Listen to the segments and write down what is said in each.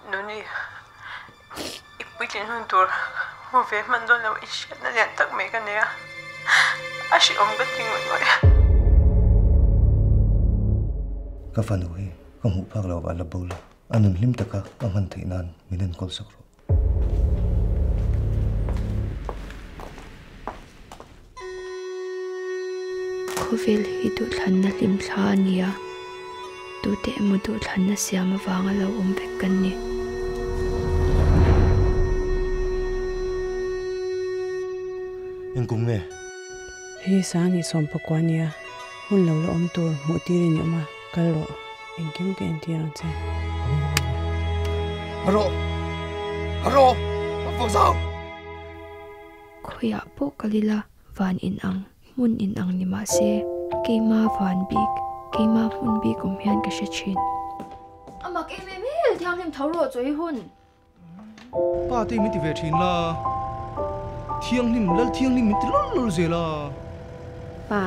Nuni, i puitlin hun tur hmu ve hman dawn lo inhriatna lian tak mai ka nei a, a hrehawm ka ti ngawih ngawih a. Ka fanu hi ka hmuh phak lo a la bo la, a nun hlim taka a hman theih nan min enkawl sak rawh. Khawvel hi duhthlanna hlimthla a ni a, tute emaw duhthlanna siam avanga lo awm vek kan ni. Engkum nge? Hei Sangni sawmpakua nia, hun lo la awm tur hmuh tir i ni awm a, kal rawh. Engkim ka entir ang che. Haro! Haro! Ka fawk zau! Khawiah pawh kal ila van in ang, hmun in ang ni mah se, keima van bik, keima hmun bik awm hian ka hre thin. A mak em em e, thianghlim tho rawh chawi hun. Pa te min ti ve thin la, thianghlim, lal thianghlim min ti lawlh lawlh zel a. Pa,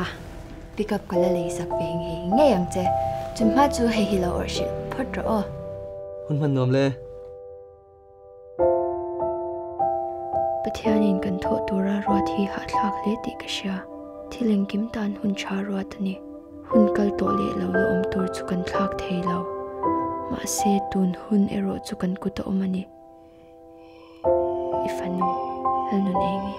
pick up ka la lei sak ve ngei ngei ang che, chum hma chu hei hi lo awrh hrilh phawt rawh aw. Hun hman nuam le. Pathianin kan thawh tura ruat hi hahthlak hle tih ka hria, thil engkim tan hun tha ruat a ni. Hun kal tawh leh lo la awm tur chu kan thlak thei lo. Mahse, tun hun erawh chu kan kut a awm a ni. I fanu, Lalnun Engi.